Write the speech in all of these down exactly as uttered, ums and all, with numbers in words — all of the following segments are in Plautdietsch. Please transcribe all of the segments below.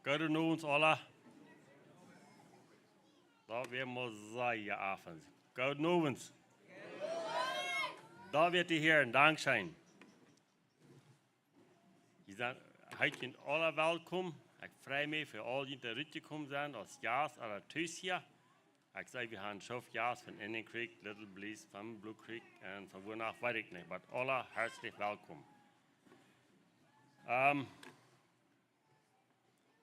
Gooden Owent aula. Daut wia mau sea aufens. Gooden Owent. Daut wia de Herr, dankscheen. Jie sent, heet junt aula welkom. Ekj frei mie fa aul junt, dee rutjekomen sent, aus Jast ooda tus hia. Ekj see, wie haben Schaufjast von Indian Creek, Little Breeze, von Blue Creek un von wua noch, weet ekj nich. Oba aula hartlich welkom. Ähm,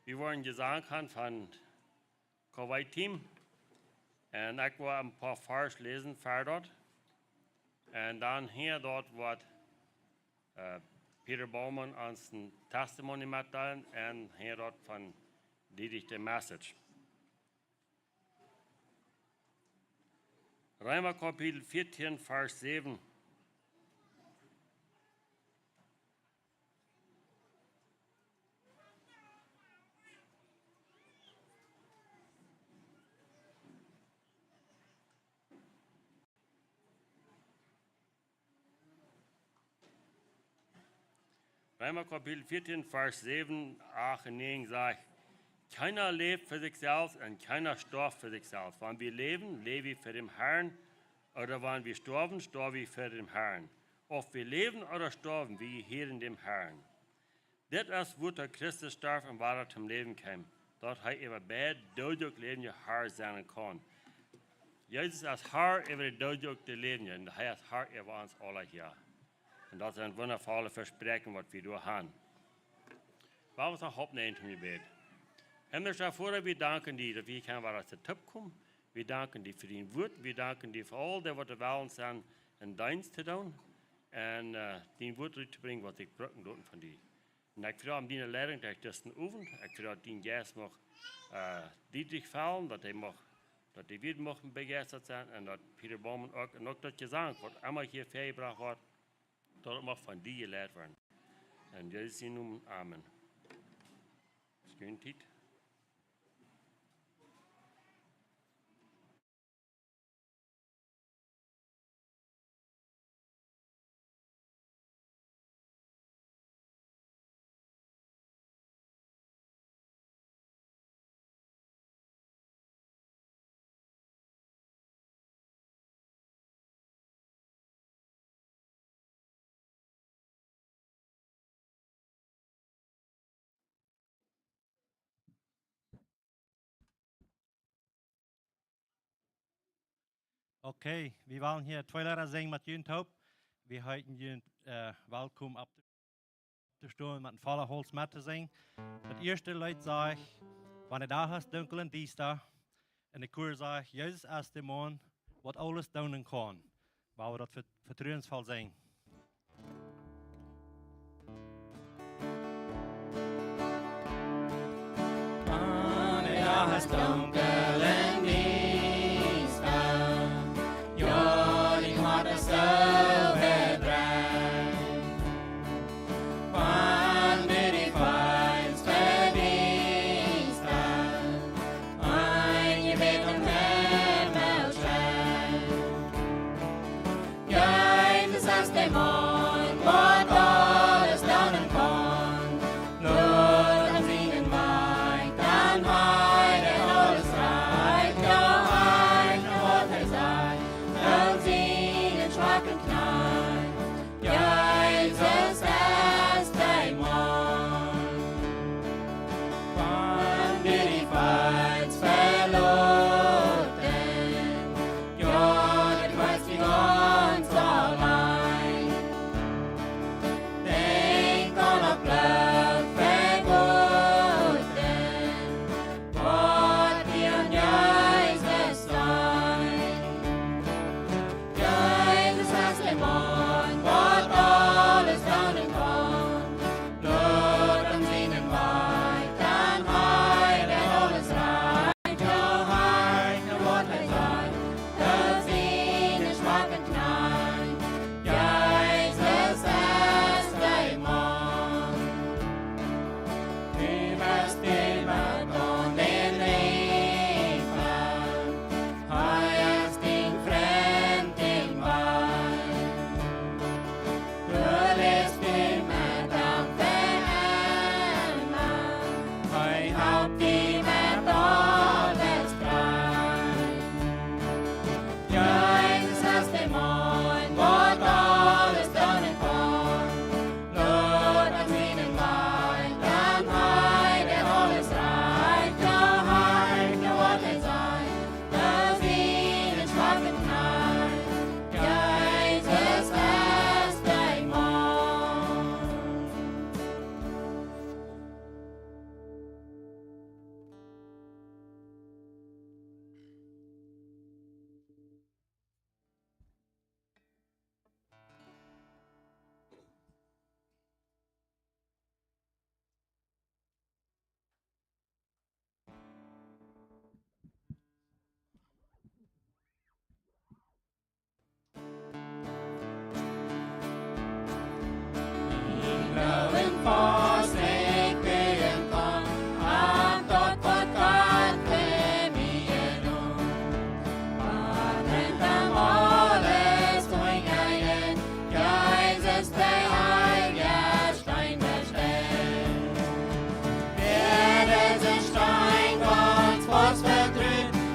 wie woaren Jesank haben von K W Team. Un ekj woa een poa Varsch läsen, ver daut. Un dan hia daut woat, äh, Peter Baumann ons een Testimony metdeelen un hia daut von Dietrich de Message. Reema Kapitel vieetieen, Varsch säwen. Reema Kapitel vieetieen, Varsch säwen, acht un näajen sajcht: Kjeena läft fa sikj selfst un kjeena stoaft fa sikj selfst. Wan wie läwen, läw wie fa däm Herrn, ooda wan wie stoawen, stoaw wie fa däm Herrn. Auf wie läwen ooda stoawen, wie jehieren däm Herrn. Dit es, wuatoo Christus storf un wada toom Läwen kjeem, daut hee äwa beid Doodje uk Läwendje Herr sennen kaun. Jesus es Herr äwa de Doodje uk de Läwendje, un hee es Herr äwa ons aula hia. Un daut sent wundafolle Vespräakjungen, waut wie doa haben. Lot ons noch oppstonen toom Jebäd. Himmlischa Voda, wie danken die, daut wie kjennen wada toop komen. Wie danken die fa dien Wuat. Wie danken die fa aul dee, waut doa wellen sent, een Deenst to doonen. Un, äh, dien Wuat rut to brinjen, waut ekj brucken doonen von die. Un ekj froag om diene Leidunk derch disen Owent. Ekj froag, daut dien Jeist mucht, äh, Dietrich fellen, daut hee mucht, daut dee wada muchten bejeistat sennen un daut Peter Baumann uk, un uk daut Jesank, waut emma hia väajebrocht woat, daut et mucht von die jeleit woaren. En Jesus sienen Nomen, amen. Es goot. Okay, wie wellen hia twee Leeda sinjen met junt toop. Wie heeten junt, äh, welkom opptostonen met een vollen Hauls met to sinjen. Daut ieeschte Leet sajcht: Wan de Dach es dunkel un diesta. Un de Chor sajcht: Jesus es de Maun, waut aules doonen kaun. Woa wie daut ve-, vetruensvoll sinjen. Wan de Dach es dunkel un diesta, jo, dien Hoat es soo bedrekjt. Wan du die feelst vediesta, een Jebäd aum Himmel steit. Jesus es de Maun, waut aules doonen kaun. Lot am siene Macht, dan hee deit aules rein. Halpt die met aules drein. Jesus es de Maun, waut aules doonen kaun. Lot ons sienen Wajch, dan hee deit aules rajcht. Jo, hee, jo, waut hee sajcht, daut sienen schwaken Kjneen. Jesus es de Maun.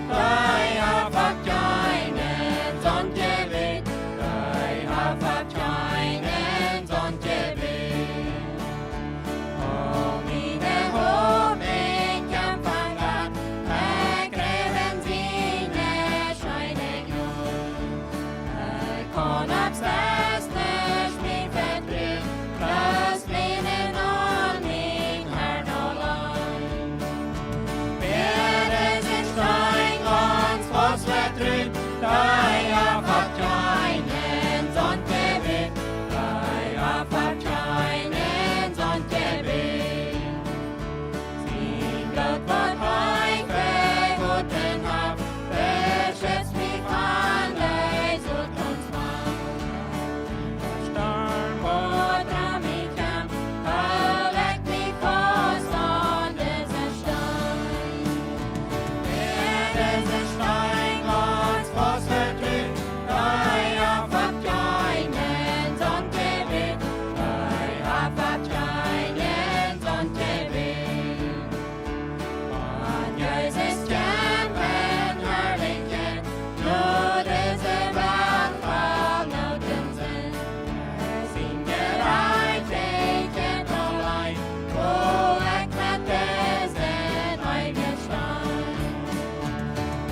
Dee haft kjeenen Sont jewält, dee haft kjeenen Sont jewält. O miene Hopninj kjemt von Gott, ekj kjrieech siene scheene Jnod. Ekj kaun opp daut nich mea vetruen, bloos leenen aun mienen Harn auleen. Wäa disen Steen gaunz faust vetrut, dee haft kjeenen Sont jewält, dee haft kjeenen Sont jewält. Sien Bloot waut hee vegoten haft, beschitzt mie von dee Sotons Macht. Storm waut rom mie kjemt, hool ekj mie faust aun disen Steen. Wäa disen Steen gaunz faust vetrut, dee haft kjeenen Sont jewält, dee haft kjeenen Sont jewält. Wan Jesus kjemt en Harlichkjeit, no dise Welt voll Noot un Sind. Sien Jerajchtichkjeit auleen, woo ekj met disen eewjen Steen.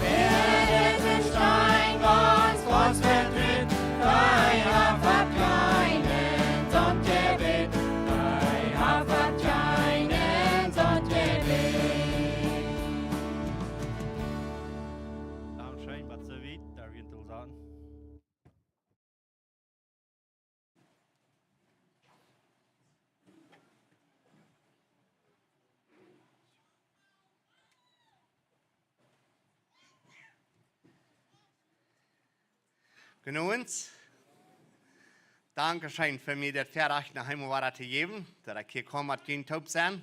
Wäa disen Steen gaunz faust vetrut, dee haft kjeenen Sont jewält, dee haft kjeenen Sont jewält. Dankscheen, waut soo wiet, doa wie en Tool saten. Goodenowen. Dankscheen fa mie daut Väarajcht noch eemol wada to jäwen, daut ekj hia kaun met junt toop sennen.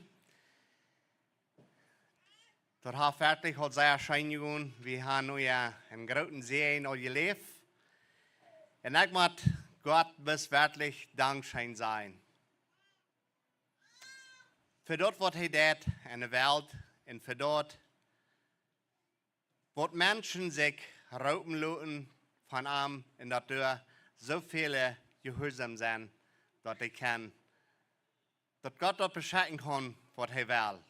Daut haft werkjlich aul sea scheen jegonen. Wie haben nu jo eenen grooten Säajen aul jeläft. Un ekj mott Gott bloos werkjlich dankscheen sajen. Fa daut, waut hee deit enne Welt un fa daut, waut Menschen sikj roopen loten von am un daut doa soo väle jehuarsom sent, daut dee kjennen, daut Gott daut beschekjen kaun, waut hee well.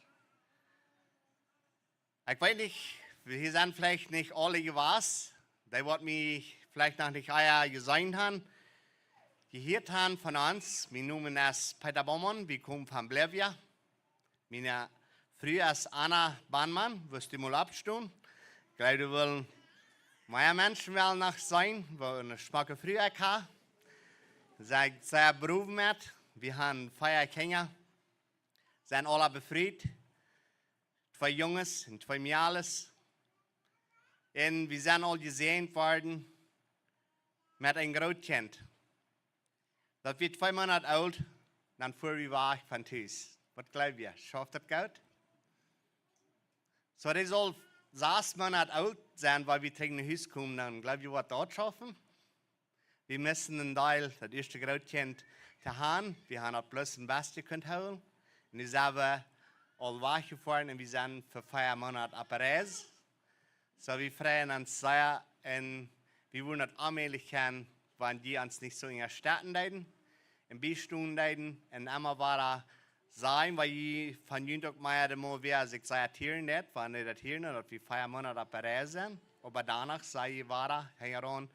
Ekj weet nich, hia sent veleicht nich aule jewast, dee waut mie veleicht noch nich ea jeseenen haben, jehieet haben von ons. Mien Nomen es Peter Baumann, wie komen von Bolivia. Miene Fru es Anna Baumann, wurscht du mol oppstonen? Ekj jleew, doa wellen mea Menschen wellen noch seenen, waut eene schmocke Fru ekj hab. See es sea brow met. Wie haben vea Kjinja, sent aule befriet. Twee Junges un twee Mejales. Un wie sent aul jesäajent worden met een Grootkjint. Daut wia twee Moonat oolt, dan fua wie wajch von Hus. Waut jleew jie? Schauft daut goot? Soo, dee saul sas Moonat oolt sennen, wan wie trigj no Hus komen, dan jleew jie, woat daut schaufen? Wie musten een Deel, daut ieeschte Grootkjint to haben. Wie haben daut bloos een bät kunt hoolen. Un nu sent wie aul wajchjefoaren un wie sent fa vea Moonat opp Reis. Soo, wie freien ons sea un wie wudden daut onmäajlich kjennen, wan jie ons nich soo unjastetten deeden un biestonen deeden un emma wada sajen, wiels jie von junt uk mea de Mol wäa sikj sea tieren deit, wan dee daut hieren, daut wie vea Moonat opp Reis sent. Oba doano saj jie wada, hinjaraun,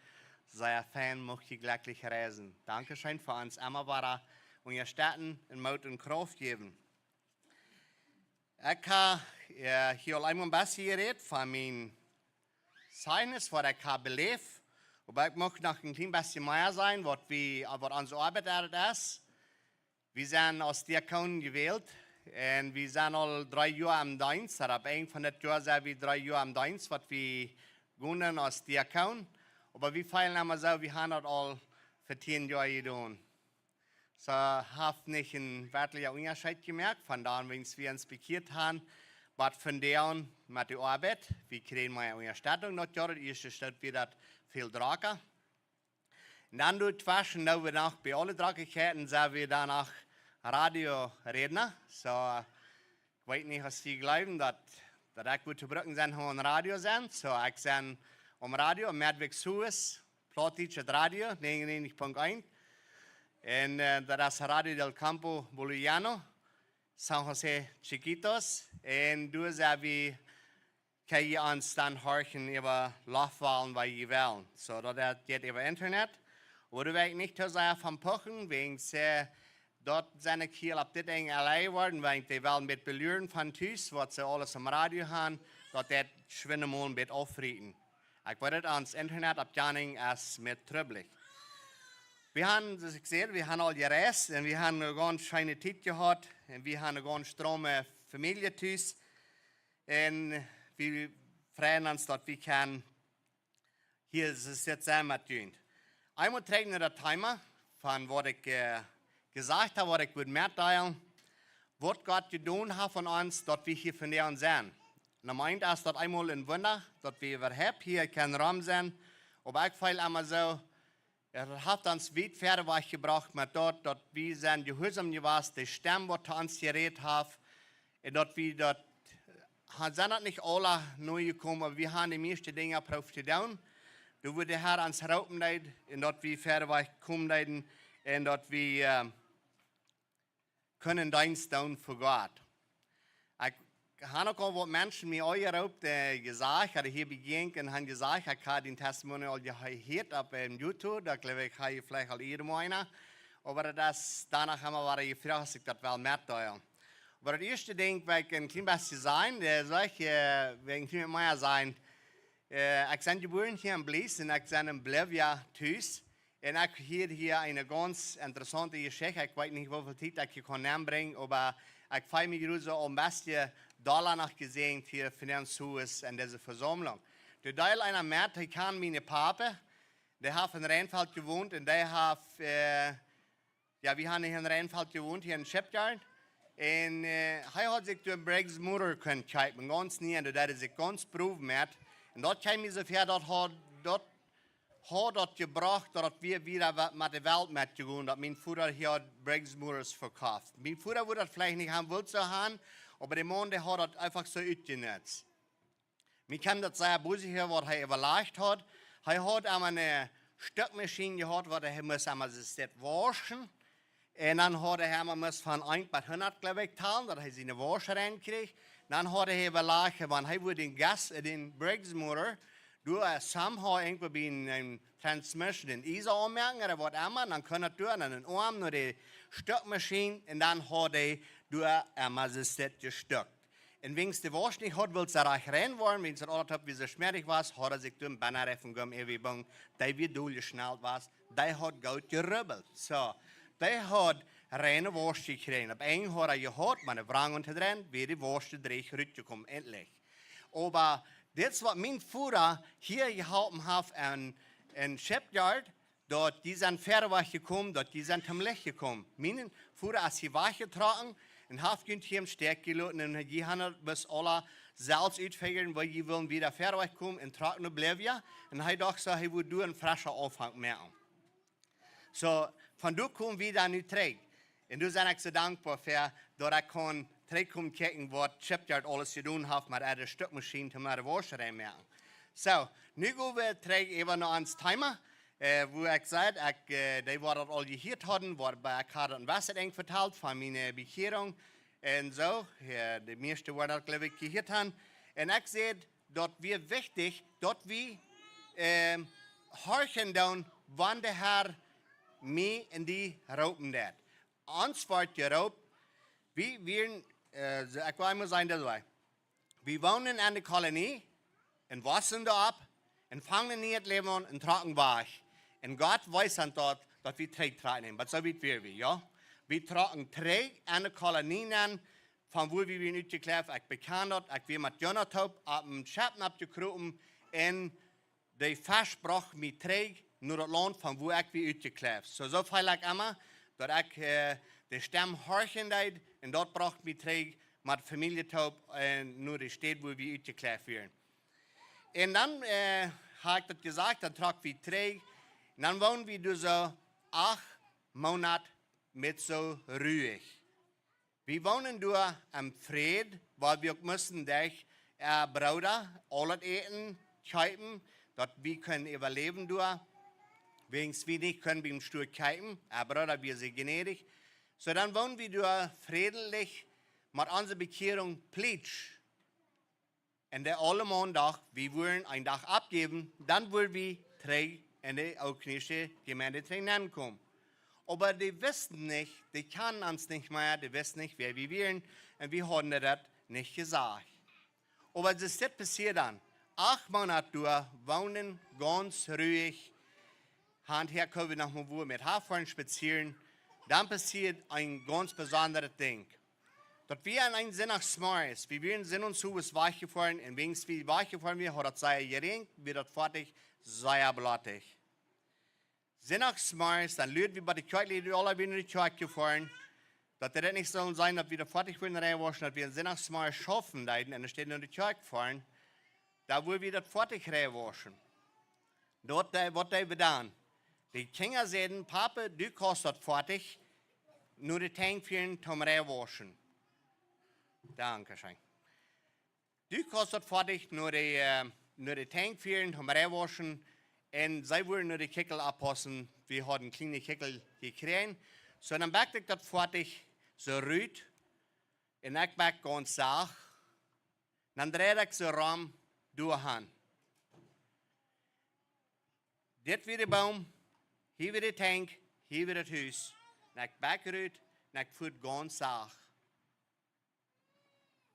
sea fein, mucht jie jlekjlich reisen. Dankscheen fa ons emma wada unjastetten un Moot un Krauft jäwen. Ekj hab, äh, hia aul eemol een bät jerät von mien Zeichnis, waut ekj hab beläft. Oba ekj mucht noch een kjlien bät mea sajen, waut wie, waut onse Oabeit es. Wie sent aus Diakonen jewält un wie sent aul dree Joa aum Deenst. Oba opp Enj von dit Joa sent wie dree Joa aum Deenst, waut wie gonen aus Diakon. Oba wie feelen emma soo, wie haben daut aul fa tieen Joa jedonen. Soo haft nich een werkjlicha Unjascheet jemoakt, von dan, wiels wie ons bekjieet haben, waut von däm met de Oabeit, wie kjrieen mea Unjastettunk daut Joa, daut ieeschte Stoot wia daut väl drocker. Un dan doa tweschen, nu wie noch bie aule Drockigkeiten, sent wie dan noch Radioredna. Soo, ekj weet nich, aus jie jleewen, daut, daut ekj wudd to brucken sennen, om em Radio sennen. Soo, ekj sie aum Radio, Medweg Suez, Plautdietschet Radio, negenennegentig Punkt eins. Un, äh, daut es Radio del Campo Boliviano, San José Chiquitos. Un doa sent wie, kjenn jie ons dan horchen äwa Loftwalen, wua jie wellen. Soo, daut jeit äwa Internet. Oba doa well ekj nich too sea von puchen, wäajen see, daut sent ekj hia opp dit Enj auleen worden, wäajen dee wellen met beluren von Tus, waut see aules aum Radio haben, daut deit schwind mol een bät aufrieten. Ekj weet daut ons Internet opp Janning es met trubblich. Wie haben, soo aus ekj säd, wie haben aul jereist un wie haben eene gaunz scheene Tiet jehaut un wie haben eene gaunz strome Famielje tus. Un wie freien ons, daut wie kjennen hia soo sennen met junt. Eemol trigj no daut Thema von waut ekj, äh, jesajcht hab, waut ekj wull metdeelen, waut Gott jedonen haft aun ons, daut wie hia vondoag sent. Un dan meent daut eemol een Wunda, daut wie äwahaupt hia kjennen rom sennen. Oba ekj feel emma soo, daut haft ons wiet wieda wajchjebrocht met daut, daut wie sent jehuarsom jewast, de Stemm, waut to ons jerät haft, un daut wie daut, ha-, sent daut nich aula nojekomen, oba wie haben de mieeschte Dinja jeprooft to doonen. Doa wua de Herr ons roopen deed, un daut wie wieda wajchkomen deeden, un daut wie, äh, kunnen Deenst doonen fa Gott. Ekj hab uk aul waut Menschen mie aunjeroopt, äh, jesajcht, ooda hia bejäajent un haben jesajcht, ekj hab dän Testimony aul jehieet opp, ähm, YouTube, daut jleew ekj, hab ekj veleicht aul ieescht mol eena. Oba daut es doano emma wada jefroacht, aus ekj daut well metdeelen. Oba daut ieeschte Dinkj, waut ekj een kjlien bät sajen, äh, saul ekj, äh, waut ekj een kjlien bät mea sajen, äh, ekj sie jebuaren hia en Belize un ekj sie en Bolivia tus. Un ekj hab hia eene gaunz interessaunte Jeschicht. Ekj weet nich, woo väl Tiet ekj hia kaun nenbrinjen, oba ekj feel mie jrod soo een bät dolla noch jesäajent hia vondoag en dise Vesaumlunk. De Deel eena met, ekj kjan mienen Papa, dee haft en Reinfeld jewont un dee haft, äh, jo, wie haben hia en Reinfeld jewont, hia en Shipyard. Un, äh, hee haud sikj doa een Briggs Motor kunt kjeepen, gaunz nie, un doa deed hee sikj gaunz brow met. Un daut kjeem mie soo väa, daut haud, daut haud daut jebrocht, daut wie wieda wa-, met de Welt metjegonen, daut mien Voda hia haud Briggs Motors vekoft. Mien Voda wudd daut veleicht nich haben wullt soo haben, oba de Maun, dee haud daut eefach soo utjenutzt. Mie kjeem daut sea bosich väa, waut hee äwalajcht haud. Hee haud emma eene Stekjmaschien jehaut, waut hee must emma soo waschen. Un dan haud hee emma must von eent bat hundat, jleew ekj, talen, daut hee siene Wausch rein kjrieech. Dan haud hee äwalajcht, wan hee wudd dän Gas, äh, dän Briggs Motor, doa, äh, somehow irjentwoo bie eene, eene Transmission een Iesa aunmoaken, ooda waut emma, dan kunn daut doa aun een Oarm no de Stekjmaschien, un dan haud hee doa emma soo waut jestekjt. Un wiels de Wausch nich haud wullt soo rajcht rein woaren, wiels daut aula toop wia soo schmäarich wia, haud hee sikj doa een Benna rein von Gummi äwajebungen, dee wia doljeschnald wia, dee haud goot jerubbelt. Soo, dee haud reine Wausch jekjräajen. Opp eent haud hee jehaut, oba de Wrang unjadrenj, wia de Wausch drieech rutjekomen, entlich. Oba dit es waut mien Voda hia jeholpen haft aun, aun Shipyard, daut dee sent wieda wajchjekomen, daut dee sent toom Licht jekomen. Mien Voda es hia wajchjetrocken un haft junt hia em Stekj jeloten un jie haben daut best aula selfst utfinjen, woo jie wellen wieda wieda wajchkomen un trocken no Bolivia. Un hee docht soo, hee wudd doa een freschen Aunfank moaken. Soo, von doa kome wie dan nu trigj. Un doa sie ekj soo dankboa fa, daut ekj kaun trigjkomen kjikjen waut Shipyard aules jedonen haft met äare Stukjmaschien toom de Wausch rein moaken. Soo, nu go wie trigj äwa no ons Thema, äh, woo ekj säd, ekj, äh, dee waut daut aul jehieet hauden, waut bie ekj haud een bät Dinj vetalt von miene Bekjierunk un soo. Jo, de mieeschte woaren daut, jleew ekj, jehieet han. Un ekj säd, daut wia wichtich, daut wie, ähm, horchen doonen, wan de Herr mie un die roopen deit. Ons woat jeroopt, wie wieren, äh, soo, ekj well mol sajen, daut wie, wie woonden enne Kolonie un wussen doa opp un fungen een nieet Läwen aun un trocken wajch. Un Gott wees ons daut, daut wie trigj trocken, waut soo wiet wia wie, jo? Wie trocken trigj enne Kolonie nenn, von wua wie wieren utjekjläft. Ekj bekjan daut, ekj wia met Jonah toop opp een Schepp nopp jekropen un de Fesch brocht mie trigj no daut Launt von wua ekj wia utjekjläft. Soo, soo feel ekj emma, daut ekj, äh, de Stemm horchen deed un daut brocht mie trigj met Famielje toop un no de Städ wua wie utjekjläft wieren. Un dan, äh, haud ekj daut jesajcht, dan trock wie trigj. Un dan woonden wie doa soo acht Moonat met soo ruich. Wie woonden doa em Fräd, wiels wie uk musten derch, äh, Brooda, aulet Äten kjeepen, daut wie kunnen äwaläwen doa. Wäajens wie nich kunnen biem Stua kjeepen, äh, Brooda wia sea jnädich. Soo, dan woonden wie doa frädlich, met onse Bekjierunk plietsch. Un de aule Maun docht, wie wudden een Dach aufjäwen, dan wudden wie trigj enne Ooltkolonische Jemeent trigj nenkomen. Oba dee wisten nich, dee kjanden ons nich mea, dee wisten nich, wäa wie wieren, un wie hauden daut nich jesajcht. Oba soo es dit passieet dan. Acht Moonat doa, woonden gaunz ruich, han häa kjeepen wie noch mol wua met Haft foaren spazieren, dan passieet een gaunz besondret Dinj. Daut wia aun een Sindach zemorjes, wie wieren Sindach zemorjes wajchjefoaren, un wäajens wie wajchjefoaren wieren, haud daut sea jeräajent, wia daut Foatich sea blottich. Sindach zemorjes, dan luad wie bie de Kjoakj, luad wie aula, wie no de Kjoakj jefoaren, daut daut nich sull sennen, daut wie daut Foatich wudden reinwauschen, daut wie aun Sindach zemorjes schaufen deeden un enne Städ no de Kjoakj foaren, doa wudden wie daut Foatich reinwauschen. Daut, äh, waut deed wie dan? De Kjinja säden: "Papa, du kaust daut Foatich no de Tankj fieren toom reinwauschen." Dankscheen. Du kaust daut Foatich no de, äh, no de Tankj fieren toom reinwauschen. Un see wudden no de Kjikjel oppaussen. Wie hauden kjliene Kjikjel jekjräajen. Soo, dan bak ekj daut Foatich soo rut. Un ekj bak gaunz sacht. Dan dreid ekj soo rom doa han. Dit wia de Boom, hia wia de Tankj, hia wia daut Hus. Un ekj bak rut, un ekj fua gaunz sacht.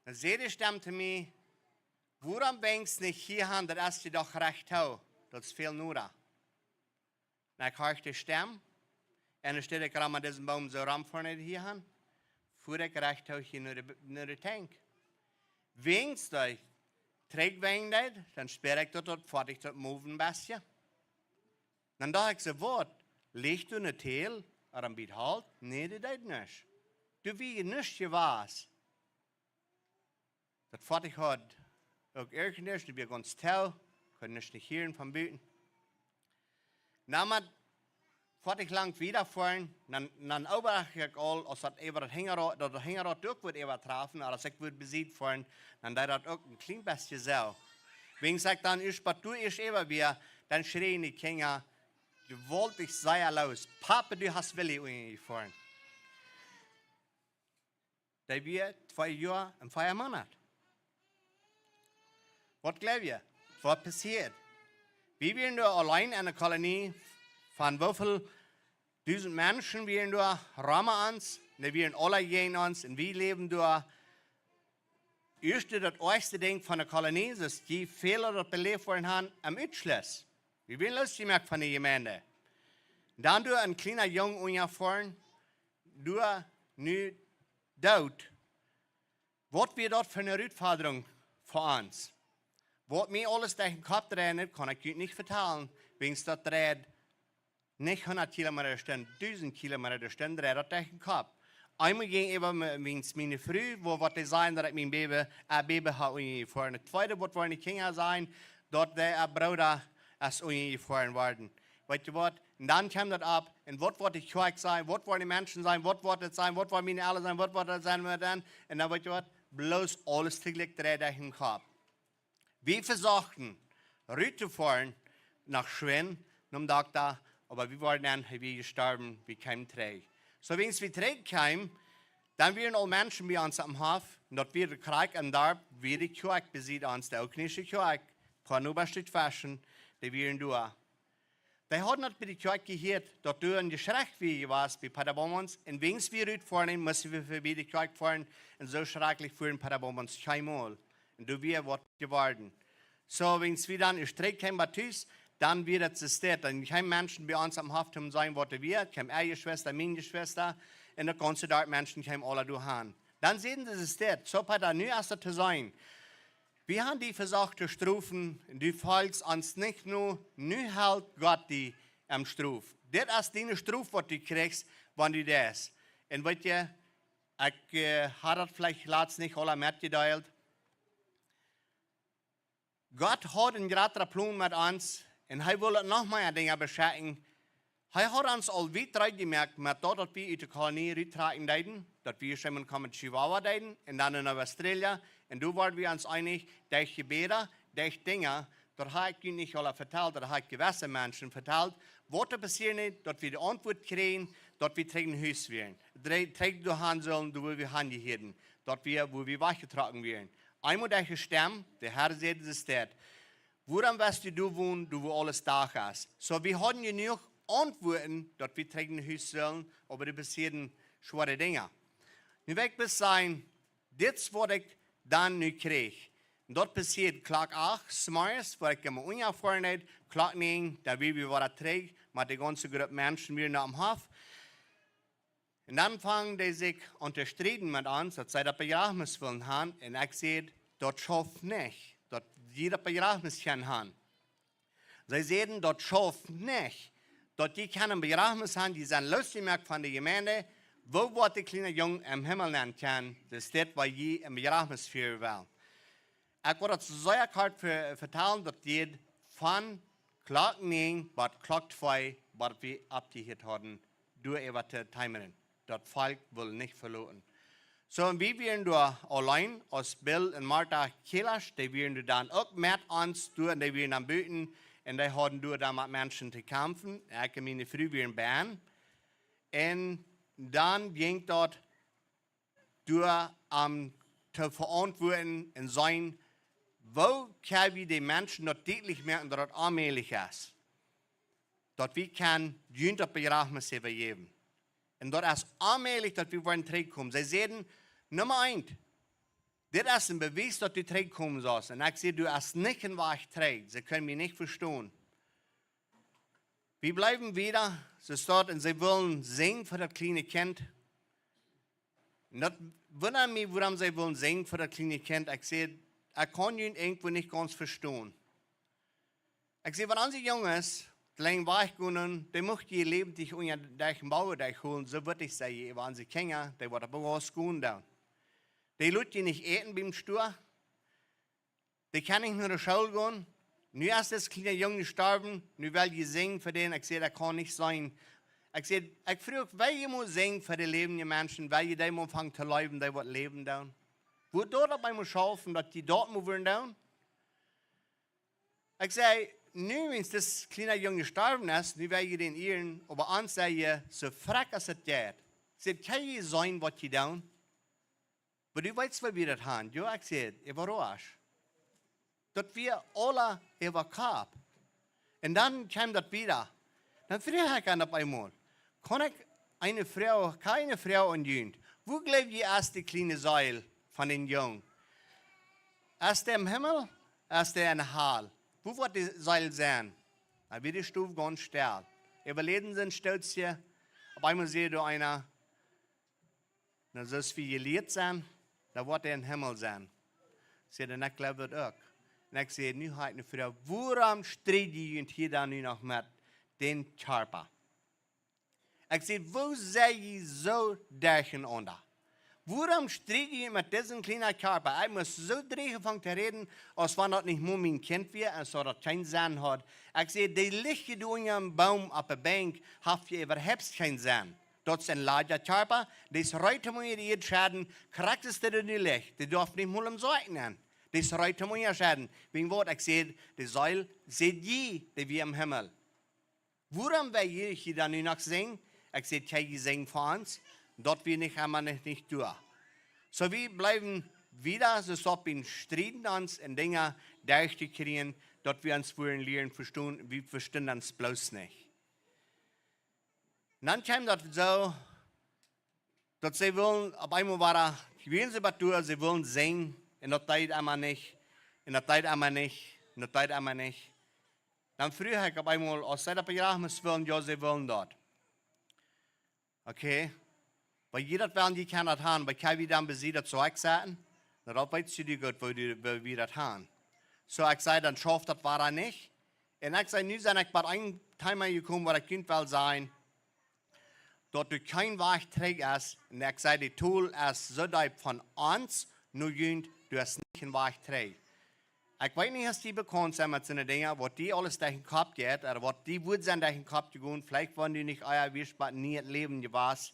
Dan säd de Stemm to mie: "Wuarom wenkjst nich hia han, daut es die doch rajcht too, daut es väl noda." Un ekj horcht de Stemm, un dan städ ekj rom aun disen Boom soo rom von hia han, fua ekj rajcht too hia no de, no de Tankj. Wäajens daut trigj ween deed, dan spieed ekj daut, daut Foatich daut move een bät. Dan docht ekj soo: "Waut? Licht doa ne Teel, ooda een bät Holt?" Nä, daut deed nuscht. Doa wia nuscht jewast. Daut Foatich haud uk irjent nuscht, daut wia gaunz stell, kunn nuscht nich hieren von buten. Na, mau foat ekj lang wieda foaren, dan, dan oobacht ekj aul, aus daut äwa daut Hinjarad, daut daut Hinjarad uk wudd äwa trafen, ooda aus ekj wudd besied foaren, dan deed daut uk een kjlien bät soo. Wäajens ekj dan ieescht bie daut Deel ieescht äwa wia, dan schräden de Kjinja jewaultich sea loos: "Papa, du hast Willi unjajefoaren." Dee wia twee Joa un vea Moonat. Waut jleew jie? Waut passieed? Wie wieren doa auleen enne Kolonie. Von woo väl dusent Menschen wieren doa rom ons? Dee wieren aula jäajen ons. Un wie läwden doa, ieescht daut oajchste Dinj von de Kolonie, soo aus jie väle daut beläft worden han, em Utschluss. Wie wieren loosjemoakt von de Jemeent. Dan doa een kjliena Jung unjafoaren, doa nu doot. Waut wia daut fa eene Rutfodrunk fa ons? Waut mie aules derch dän Kopp dreid, kaun ekj junt nich vetalen, wäajens daut dreid nich hundat Kilometa de Stund, dusent Kilometa de Stund dreid daut derch dän Kopp. Eemol jinkj äwa, wäajens miene Fru, woo, waut dee säden, daut ekj mien Baby, äh, Baby haud unjajefoaren. Daut tweede, waut woaren de Kjinja sajen, daut de, äh, Brooda es unjajefoaren worden. Weetst du waut? Un dan kjeem daut opp, un waut woat de Kjoakj sennen, waut woaren de Menschen sennen, waut woat et sennen, waut woaren miene Elren sennen, waut woat et sennen met an? Un dan woat je waut, bloos aules toojlikj dreien derch dän Kopp. Wie vesochten, rut to foaren, no Schwind, nom Dokta, oba wie worden dan, hee wia jestorwen, wie kjeemen trigj. Soo, wan wie trigj kjeemen, dan wieren aul Menschen bie ons aum Hoff, un daut wia krakjt em Darp, wia de Kjoakj besied ons, de Ooltkolonische Kjoakj, poa Nobasch Flaschen, dee wieren doa. Dee hauden daut bie de Kjoakj jehieet, daut doa een Jeschrei wia jewast bie Paderborns, un wan wie rut foaren, musten wie verbie de Kjoakj foaren, un soo schrakjlich fuaren Paderborns kjeenmol. Un doa wia waut jeworden. Soo, wan wie dan ut Strikj kjeemen bat tus, dan wia daut soo stell, dan kjeemen Menschen bie ons aum Hoff toom seenen, waut doa wia, kjeemen äa Jeschwista, mien Jeschwista, un daut gaunze Darp Menschen kjeemen aula doa han. Dan säden dise Städ, soo Pader, nu es daut to sennen. Wie han die vesocht to strofen, un du foljst ons nich no, nu helt Gott die em Strof. Dit es diene Strof, waut du kjrichst, wan du daut deist. Un weet jie, ekj, äh, haud daut veleicht latst nich aula metjedeelt. Gott haud een jratren Plon met ons, un hee wull noch mea Dinja beschekjen. Hee haud ons aul wiet reed jemoakt met daut, daut wie ut de Kolonie ruttrakjen deeden, daut wie ieescht eemol kjeemen Chihuahua deeden, un dan en Australia, un doa worden wie ons eenich, derch Jebäd, derch Dinja, daut ha ekj junt nich aula vetalt, daut ha ekj jewesse Menschen vetalt, waut doa passieed, daut wie de Auntwuat kjrieejen, daut wie trigj no Hus wieren, trigj, trigj doa han sullen, doa wua wie han jehieeden, daut wie, wua wie wajchjetrocken wieren. Eemol derch de Stemm, de Herr säd, soo steit, wuarom west du doa wonen, doa wua aules Dach es? Soo, wie hauden jenuach Auntwuaten, daut wie trigj no Hus sullen, oba doa passieeden schwoare Dinja. Nu well ekj bloos sajen, dit es waut ekj dan nu kjrieech. Un daut passieed Klock acht zemorjes, wua ekj emma unjafoaren deed, Klock näajen, dan wia wie wada trigj, met de gaunze Grupp Menschen wia noch aum Hoff. Un dan fungen dee sikj aun to strieden met ons, daut see daut Bejrafnis wullen han. Un ekj säd, daut schauft nich, daut jie daut Bejrafnis kjennen han. See säden, daut schauft nich, daut jie kjennen Bejrafnis han, jie sent loosjemoakt von de Jemeent. Woo woat de kjliene Jung em Himmel nenn kjennen? Daut es dit, waut jie em Bejrafnis fieren wellen. Ekj wull daut sea kort ve-, vetalen, daut jie von Klock näajen bat Klock twee, bat wie oppjehieet hauden, doa äwa to tiemren. Daut Volkj wull nich veloten. Soo, un wie wieren doa auleen, aus Bill un Martha Kjelasch, dee wieren doa dan uk met ons doa, un dee wieren dan buten, un dee hauden doa dan met Menschen to kjamfen. Ekj un miene Fru wieren bennen. Un dan jinkj daut doa, am to veauntwuaden un seenen, woo kjenn wie de Menschen daut dietlich moaken, daut daut onmäajlich es, daut wie kjennen junt daut Bejrafnis äwajäwen. Un daut es onmäajlich, daut wie woaren trigjkomen. See säden, Numma eent, dit es een Bewies, daut du trigjkomen sust. Un ekj säd, doa es nich een Wajch trigj. See kjennen mie nich vestonen. Wie bleewen wieda, soo steit, un see wullen sinjen fa daut kjliene Kjint. Un daut wundat mie, wuarom see wullen sinjen fa daut kjliene Kjint. Ekj säd, ekj kaun junt irjentwoo nich gaunz vestonen. Ekj säd, wan onse Junges, dee lang wajch gonen, dee mucht jie läwendich unja dän Boom derchholen, soo wudd ekj sajen, äwa onse Kjinja, dee waut opp Gras gonen doonen. Dee lot jie nich äten biem Stua. Dee kjennen nich no de School gonen. Nu es dis kjliena Jung jestorwen. Nu well jie sinjen fa dän. Ekj säd, daut kaun nich sennen. Ekj säd, ekj fruach, well jie mol sinjen fa de läwende Menschen, well jie dee mol aunfangen to leewen, dee waut läwen doonen? Wudd daut opp eemol schaufen, daut jie daut mol wudden doonen? Ekj säd, nu, wan dis kjliena Jung jestorwen es, nu well jie dän ieren, oba ons säd jie, soo frakj aus et jeit. Säd, kjenn jie seenen, waut jie doonen? Oba du weetst, woo wie daut han. Jo, ekj säd, ekj wia äwarauscht. Daut wia aula äwakopp. Un dan kjeem daut wieda. Dan fruach ekj an opp eemol, kaun ekj eene Froag, kjeene Froag aun junt. Woo jleew jie es de kjliene Seel von dän Jung? Es dee em Himmel? Es dee enne Hal? Woo woat de Seel sennen? Dan wia de Stow gaunz stell. Äwa läwen sien Stootje. Opp eemol säd doa eena, na, soo aus wie jelieet sent, dan woat hee em Himmel sennen. Säd, un ekj jleew daut uk. Un ekj säd, nu ha ekj eene Froag, wuarom stried jie junt hia dan nu noch met dän Kjarpa? Ekj säd, woo sent jie soo derchenaunda? Wuarom striet jie met disen kjlienen Kjarpa? Ekj mott soo dreist aunfangen to räden, aus wan daut nich mol mien Kjint wia un soo daut kjeen Senn haud. Ekj säd, dee licht doa unja een Boom oppe Benkj, haft je äwahaupt kjeen Senn. Daut es een ladja Kjarpa, dee es reed om unja de Ieed to schedden, krakjt aus dee nu licht, dee darf nich mol em Soakjen. Dee es reed om unja to schedden. Wäajen waut? Ekj säd, de Seel, säd jie, dee wia em Himmel. Wuarom well jie dan nu noch sinjen? Ekj säd, kjikj, jie sinjen fa ons, daut wia nich emma nich, nich doa. Soo, wie bliewen wieda, soo stopp en strieden ons en Dinja derchtokjrieen, daut wie ons wudden lieren vestonen, wie vestonen ons bloos nich. Dan kjeem daut soo, daut see wullen opp eemol wada, wieren see bie doa, see wullen sinjen, un daut deed emma nich, un daut deed emma nich, un daut deed emma nich. Dan fruach ekj opp eemol, aus see daut Bejrafnis wullen, jo, see wullen daut. Okay. Wan jie daut wellen, jie kjennen daut han, oba kjenn wie dan bie see daut soo ekj sajen? Na, daut weetst du goot, woo du, woo wie daut han. Soo, ekj säd, dan schauft daut wada nich. Un ekj säd, nu sie ekj bie een Thema jekomen, waut ekj junt well sajen, daut doa kjeen Wajch trigj es. Un ekj säd, de Tol es soo deep von ons no junt, doa es nich een Wajch trigj. Ekj weet nich, aus dee bekaunt sent met soone Dinja, waut dee aules derch dän Kopp jeit, ooda waut dee wudd sennen derch dän Kopp jegonen, veleicht wan du nich ea wieescht bie nie daut Läwen jewast.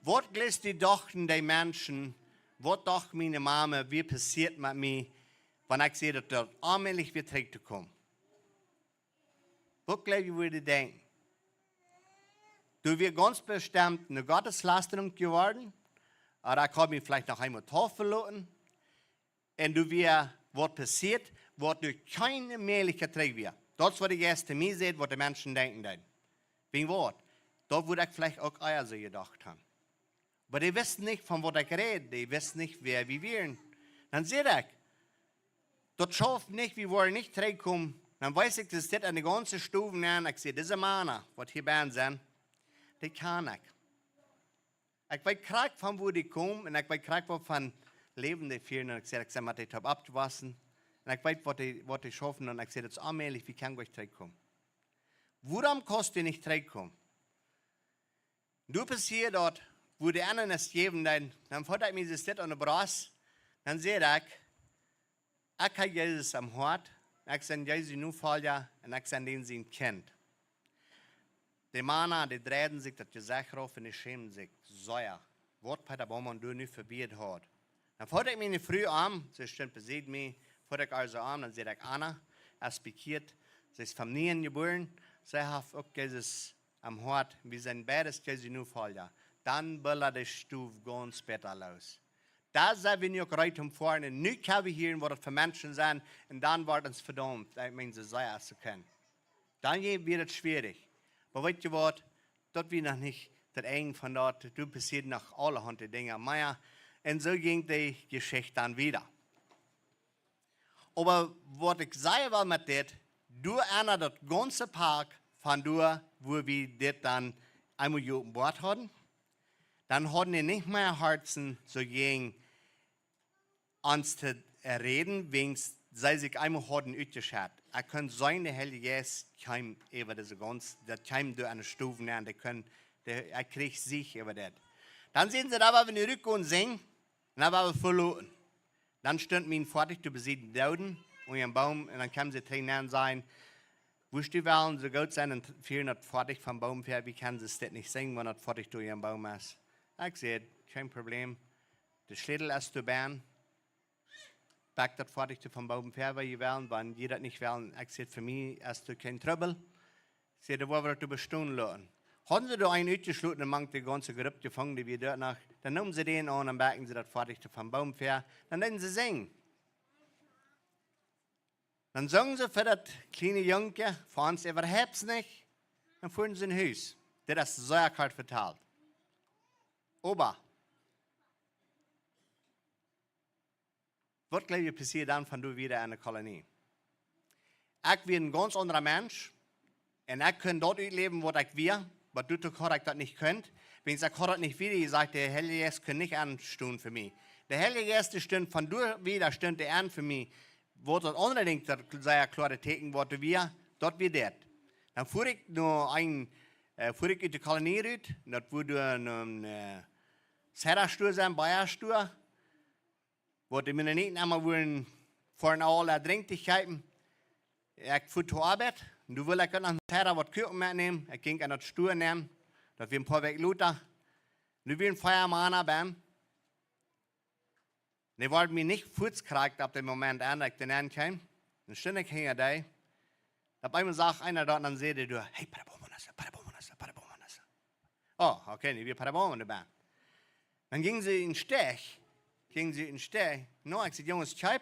Waut jleefst du, dochten dee Menschen, waut docht miene Mame, waut passieet met mie, wan ekj säd, daut daut onmäajlich wia trigj to komen? Waut jleew jie, woo dee denkjen? Doa wia gaunz bestemmt eene Gotteslästerunk jeworden, ooda ekj haud mie veleicht noch eemol Taufe loten, un doa wia waut passieet, waut doa kjeene Mäajlichkjeit trigj wia. Daut es waut de Jeist to mie sajcht, waut de Menschen denkjen deeden. Wäajen waut? Daut wudd ekj veleicht uk ea soo jedocht han. Oba dee wisten nich, von waut ekj räd, dee wisten nich, wäa wie wieren. Dan säd ekj, daut schauft nich, wie woaren nich trigjkomen. Dan wees ekj, daut sitt enne gaunze Stow nenn. Ekj säd, dise Mana, waut hia bennen sent, dee kjan ekj. Ekj weet krakjt von wua dee komen un ekj weet krakjt waut von Läwen dee fieren. Un ekj säd, ekj sie met dee toop oppjewossen. Un ekj weet, waut dee, waut dee schaufen. Un ekj säd, daut es onmäajlich, wie kjennen nich trigjkomen. Wuarom kaust du nich trigjkomen? Doa passieed daut, wua dee aundre es jäwen, dan, dan feeld ekj mie soo dit aun de Brost, dan säd ekj, ekj hab Jesus aum Hoat, ekj sie Jesus Nofolja un ekj sie dän sien Kjint. De Mana, dee dreiden sikj daut Jesecht rauf un dee schämden sikj sea, waut Peter Baumann doa nu vebieet haud. Dan feeld ekj miene Fru aun, see stunt besied mie, feeld ekj ar soo aun, dan säd ekj, Anna es bekjieet, see es vom Nieen jebuaren, see haft uk Jesus aum Hoat, wie sent beides Jesus Nofolja. Dan billad de Stow gaunz bäta loos. Doa sent wie nu uk reed om foaren. Un nu kjenn wie hieren, waut daut fa Menschen sent. Un dan woat ons vedaumt. Ekj meen, soo sea aus see kjennen. Dan je-, wia daut schwierich. Oba weetst du waut? Daut wia noch nich daut Enj von daut. Doa passieeden noch aulahaunt Dinja mea. Un soo jinkj de Jeschicht dan wieda. Oba waut ekj sajen well met dit, doa enne daut gaunze Poat von doa, wua wie dit dan eemol jeopenboat hauden, dan hauden dee nich mea Hoaten soo jäajen ons to räden, wäajen see sikj eemol hauden utjeschett. Ekj kunn seenen, de Heilje Jeist kjeem äwa dise gaunz, daut kjeem doa enne Stow nenn, dee kunn, dee, ekj kjrieech Sicht äwa dit. Dan säden see, doa woa wie nu rutgonen sinjen, un doa woa wie veloten. Dan stunt mien Foatich doa besied dän Dooden, unja een Boom, un dan kjeemen see trigj nenn un säden, wurscht du wellen soo goot sennen un fieren daut Foatich vom Boom väa, wie kjennen daut nich sinjen, wan daut Foatich doa unja een Boom es. Ekj säd, kjeen Problem, de Schlätel es doa bennen, pack daut Foatich doa vom Boom väa, wan jie wellen, wan jie daut nich wellen, ekj säd, fa mie es daut kjeen Trubbel. See, doa woa wie daut bestonen loten. Hauden see doa eenen utjeschloten mank de gaunze Grupp Jefangene, dee wia doa noch, dan neemen see dän aun un packten see daut Foatich vom Boom väa, dan deeden see sinjen. Dan sungen see fa daut kjliene Jungkje, fa ons äwahaupt nich, dan fuaren see no Hus. Dit es sea kort vetalt. Oba waut jleew jie passieed dan von doa wieda enne Kolonie? Ekj wia een gaunz aundra Mensch. Un ekj kunn daut utläwen, waut ekj wia. Oba doa haud ekj daut nich kunt. Wäajen ekj haud daut nich wieda jesajcht, de Heilje Jeist kunn nich enstonen fa mie. De Heilje Jeist, dee stunt von doa wieda, stunt dee en fa mie. Waut daut aundre Dinkj, daut sea kloare Tieekjen, waut doa wia, daut wia dit. Dan fua ekj no een, äh, fua ekj ut de Kolonie rut. Un daut wia doa een, äh, Sera Stua sennen, Baia Stua, wua de Mennoniten emma wudden fa een Aula Drinkj to kjeepen. Ekj fua to Oabeit, un doa wull ekj noch een Sera waut Kuaken metnämen. Ekj jinkj aun daut Stua nenn, daut wia een poa Wäakj lota. Nu wieren vea Mana benn. Dee worden mie nich fuaz krakjt opp dän Moment aun, daut ekj doa nenn kjeem. Dan stunt ekj hinja dee. Opp eemol sach eena daut un dan säd hee doa: "Hey, para bombones, para bombones, para bombones." Oh, okay, nu wia para bombones doabie. Dan jinjen see en Stich, jinjen see en Stich. No, ekj säd: "Junges, kjeep."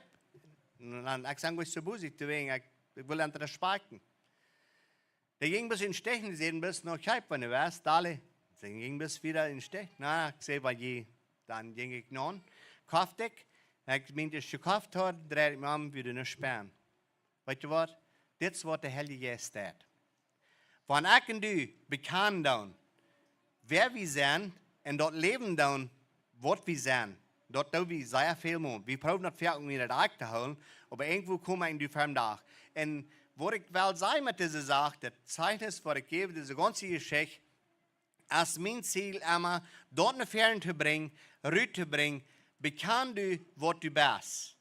Un dan, ekj sie nich soo busy, doawäajen, ekj, ekj wull an respakjten. Dee jinjen bat en Stich un säden bat: "No, kjeep, wan du west, dale." See jinjen bat wieda en Stich. Na, ekj säd: "Waut jie?" Dan jinkj ekj no, koft ekj. Ekj meen, aus ekj jekoft haud, dreid ekj mie om, wia doa nuscht benn. Weetst du waut? Dit es waut de Heilje Jeist deit. Wan ekj un du bekjanen doonen, wäa wie sent, un daut läwen doonen, waut wie sent, daut doo wie sea väl mol. Wie proowen daut foaken uk wada to hoolen, oba irjentwua kom ekj un du ver dän Dach. Un waut ekj well sajen met dise Sach, daut Zeichnis waut ekj jäw, dise gaunze Jeschicht, es mien Ziel emma, daut no väaren to brinjen, rut to brinjen, bekjan du waut du best.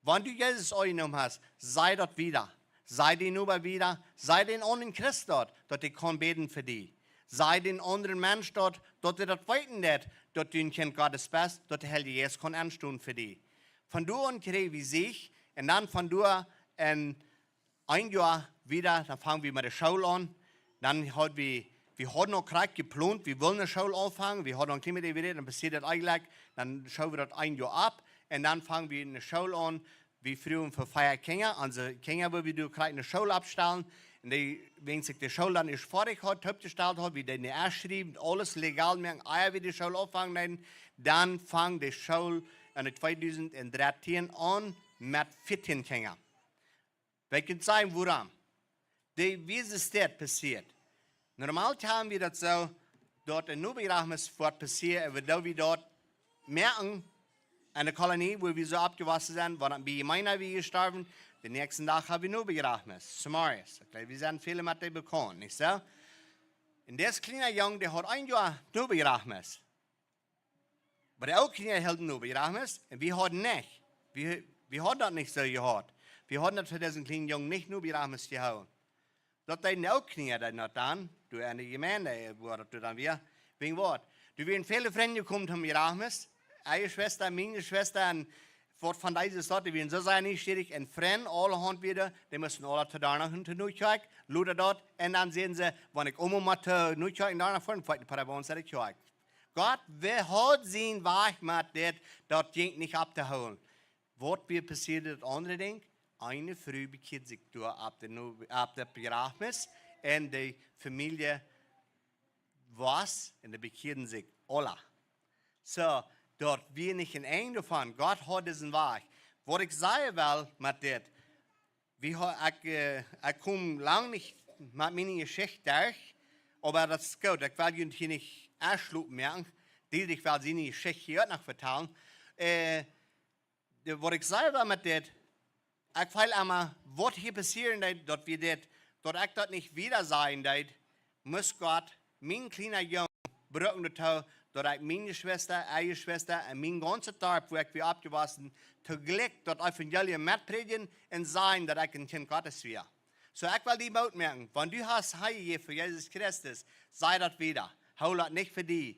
Wan du Jesus aunjenomen hast, saj daut wieda. Saj dän Noba wieda, saj dän aundren Christ daut, daut hee kaun bäden fa die. Saj dän aundren Mensch daut, daut hee daut weeten deit, daut du een Kjint Gottes best, daut de Heilje Jeist kaun enstonen fa die. Von doa aun kjrieej wie Sieg, un dan von doa aun een Joa wieda, dan fungen wie met de School aun. Dan haud wie, wie hauden uk krakjt jeplont, wie wullen ne School aunfangen, wie hauden uk nich mea de Idee, dan passieed daut eejentlich, dan schoow wie daut een Joa opp, un dan fungen wie ne School aun, wie fruagen fa vea Kjinja, onse Kjinja, wua wie doa krakjt ne School oppstalen, un dee, wan sikj de School dan ieescht foadich haud, oppjestalt haud, wie deeden ieescht schriewen, aules legal moaken, ea wie de School aunfangen deeden, dan fung de School en tweedusent un dartieen aun met vieetieen Kjinja. Wie kjennen sajen, wuarom? De, woo es dit passieet? Normal haben wie daut soo, daut een Nobegrafnis woat passieren, un wie doo wie daut moaken enne Kolonie, wua wie soo oppjewossen sent, wan bie eena wia jestorwen, dän näakjsten Dach hab wie Nobegrafnis, Samarius. Ekj jleew, wie sent väle met dee bekaunt, nich soo? Un dis kjliena Jung, dee haud een Joa Nobegrafnis. Oba de Ooltkjliena hilden Nobegrafnis, un wie hauden nich. Wie, wie hauden daut nich soo jehaut. Wie hauden daut fa disen kjlienen Jung nich Nobegrafnis jehoolen. Daut deeden de Ooltkjliena daut dan, doa enne Jemeent, wua daut dan wia, wäajen waut? Doa wieren väle Frind jekomen toom Begrafnis, äa Jeschwista, miene Jeschwista, un waut von dise Sort, dee wieren soo sea nieschierich, un Frind, aulahaunt wieren, dee musten aula to Dornach un to Nuakjoakj, luda daut, un dan säden see: "Wan ekj emol mott to Nuakjoakj un Dornach foaren, foa ekj een poa Wochen no de Kjoakj." Gott, woo haud sien Wajch met dit, daut jinkj nich opptohoolen. Waut wia passieet, daut aundre Dinkj? Eene Fru bekjieed sikj doa opp de, opp de Begrafnis, un de Famielje wia, un dee bekjieeden sikj aula. Soo, daut wia nich een Enj doavon. Gott haud disen Wajch. Waut ekj sajen well met dit, wie ha-, ekj, äh, ekj kom lang nich met miene Jeschicht derch, oba daut es goot. Ekj well junt hia nich aunschlopen moaken. Dietrich well siene Jeschicht hia uk noch vetalen. Äh, de, waut ekj sajen well met dit, ekj feel emma, waut hia passieren deed, daut wie dit, daut ekj daut nich wieda sajen deed, must Gott mien kjliena Jung brucken doatoo, daut ekj miene Jeschwista, äa Jeschwista un mien gaunzet Darp, wua ekj wia oppjewossen, toojlikj daut Evangelium metprädjen un sajen, daut ekj een Kjint Gottes wia. Soo, ekj well die Moot moaken, wan du hast hanjejäft fa Jesus Christus, saj daut wieda. Hool daut nich fa die.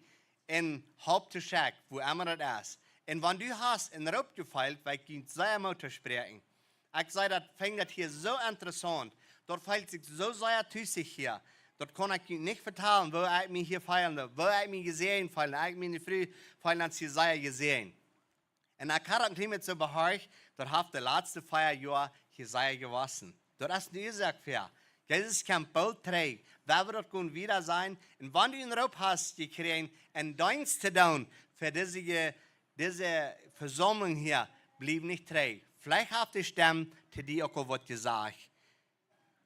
Un halp to schekjen, wua emma daut es. Un wan du hast een Roop jefeelt, well ekj die sea Moot toospräakjen. Ekj saj daut, finj daut hia soo interessaunt. Daut feelt sikj soo sea tusich hia. Daut kaun ekj junt nich vetalen, woo ekj mie hia feel, woo ekj mie jesäajent feel, ekj, miene Fru, feelen ons hia sea jesäajent. Un ekj hab daut nich mea soo behorcht, daut haft de latste vea Joa hia sea jewossen. Daut es de Uasoak fa. Jesus kjemt boolt trigj. Wie woaren daut gonen wieda seenen. Un wan du een Roop hast jekjräajen, een Deenst to doonen fa dise je-, dise Vesaumlunk hia, bliew nich trigj. Veleicht haft de Stemm to die uk aul waut jesajcht.